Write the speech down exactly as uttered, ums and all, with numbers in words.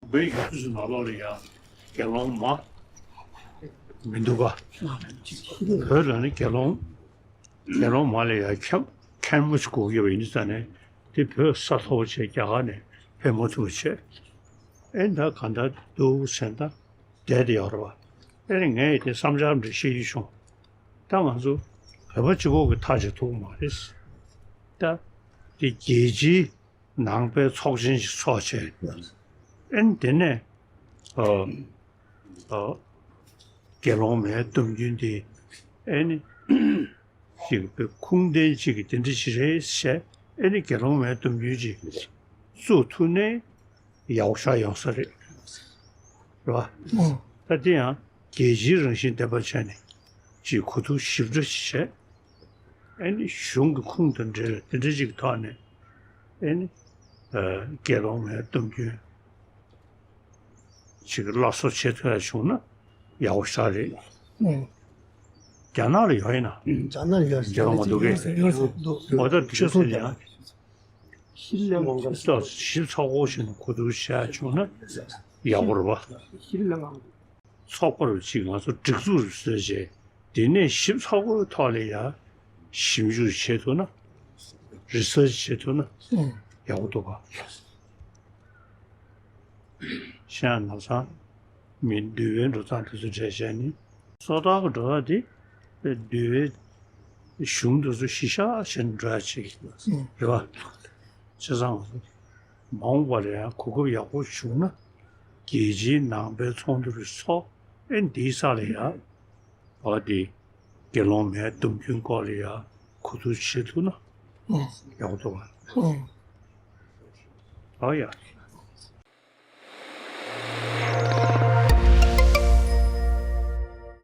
བོད་ཡུལ་དུས་སུ་ནང་ལོགས་ལ་ཡང་དགེ་སློང་མ་མི་འདུག་ག་བོད་ལ་ནི་དགེ་སློང་དགེ་སློང་མ་ལ་ཡང་ཁྱབ་མཁན་མོ་ཞིག་དགོས་ཀྱི་ཡོད་པ་ཡིན་ཙང་ནས་དེ་བོད་ས་མཐོ་པོ་བྱས་རྒྱ་གར་ནས་ཕེབས་མ་ཐུབ་པ་བྱས། ཨེ་ད་ག་འདྲ་འདུག་ཟེར་ན་ད་བསྡད་དེ་ཡོད་རེད་བ། ཨེ་ནི་ངས་དེ་བསམ་འཆར་འདྲ་བཤད་རྒྱུ་བྱུང་། ད་ང་ཚོ་བོད་པ་གཅིག་པོ་གི་ཐག་བཅད་ཐུབ་ཀྱི་མ་རེད། ད་དེ་རྒྱལ་སྤྱིའི་ནང་པའི་ཚོགས་ཆེན་ཞིག་ཚོགས་བྱས། ཨེ་ནི་དེ་ནས་ཨ་ཨ་དགེ་སློང་མའི་སྡོམ་རྒྱུན་དེ་ཨེ་ནི་ཅིག་པའི་ཁུངས་ལྡན་ཅིག་གི་དེ་འདྲ་ཞིག་རེད་བྱས། ཨེ་ནི་དགེ་སློང་མའི་སྡོམ་རྒྱུན་ཅིག་བཙུགས་ཐུབ་ནས་ཡག་པོ་ཞིག་ཡོང་ས་རེད། རེད་བ། ཨོ། ད་དེ་ཡང་རྒྱལ་སྤྱིའི་རང་བཞིན་ལྡན་པ་བྱས་ནས་ཅིག་གོ་བསྡུར་ཞིབ་ཕྲ་ཞིག་བྱས། ཨེ་ནི་གཞུང་གི་ཁུངས་དང་འབྲེལ་དེ་འདྲ་ཅིག་གི་ཐོག་ནས་ཨེ་ནི་ཨ་དགེ་སློང་མའི་སྡོམ་རྒྱུན་ཅིག་སླར་གསོ་བྱེད་ཐུབ་ཡ་བྱུང་ན་ཡག་པོ་ཞིག་རེད། ཨོ། རྒྱ་ནག་ལ་ཡོད་ཡིན་ན། རྒྱ་ནག་ལ་ཡོད་རྒྱ་ནག་མ་འདུག་གས། ཡོད་ཡོད་འདུག་འོ་ད་ཁྱོད་ཚོ་ཡང་ཞིབ་ཚགས་པོ་བྱས་ནས་གོ་བསྡུར་བྱས་བྱུང་ན་ཡག་པོ་རེད་བ། ཚོགས་པ་རུ་ཅིག་ང་ཚོ་སྒྲིག་འཛུགས་རུ་བཟོས་བྱས་དེ་ནས་ཞིབ་ཚགས་པོའི་ཐོག་ལ་ཡ་ཞིབ་འཇུག་བྱེད་ཐུབ་ན། རི་སར་ཆི་བྱེད་ཐུབ་ན་ཡག་པོ་འདུག་ག་གཞན་ཡང་ནགས་ཚང་མི་འདུལ་བའི་འགྲོ་སྟངས་དེ་ཚོ་གྲས་བྱས་ནས་སོ་ཐར་གྱི་འགྲོ་སྟངས་དེ་འདུལ་བའི་གཞུང་དེ་ཚོ་གཞི་བཞག་བྱས་ནས་འགྲོ་ཡ་ཅིག་རེད་བ། བྱས་ཙང་ང་ཚོ་མ་འོངས་པ་ལ་ཡང་གོ་སྐབས་ཡག་པོ་བྱུང་ན་རྒྱལ་སྤྱིའི་ནང་པའི་ཚོགས་འདུ་རེ་ཚོགས། ཨེ་འདིའི་ས་ལ་ཡང་ཨ་དེ་དགེ་སློང་མའི་སྡོམ་རྒྱུན་སྐོར་ལ་ཡང་གོ་བསྡུར་བྱེད་ཐུབ་ན་ཨོ་ཡག་པོ་འདུག་ག་ཨོ། ཨ་ཡ།